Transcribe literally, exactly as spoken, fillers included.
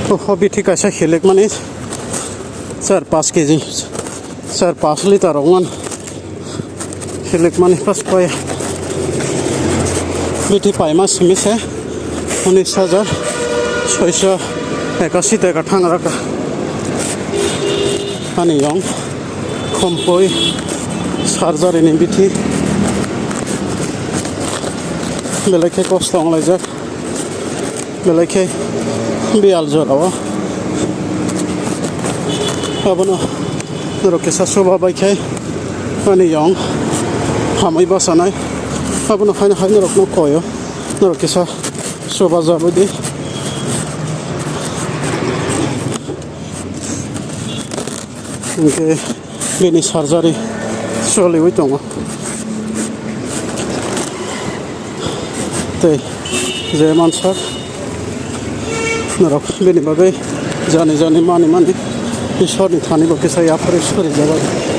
O bithi kaisa hilikmani char paanch kg, char paanch litre rok man hilikmani pas koi. Bithi paima simi se unis hajar soiso ekasi taka thang raka. Ani yong khompoi surgery ni bithi belai khe kosto wnglaijak. Belai khe biyal jorao. Abono norok kisa suba bai khe ani yong hamwi bwchanai. Abono haino hai norokno koio. Norok kisa suba jabwi di. Hinkhe bini surgery choliwi tongo. Tei je mansak norok bini bagwi jani jani mani mani Ishwarni thani bo kisa yaphari sori jabai.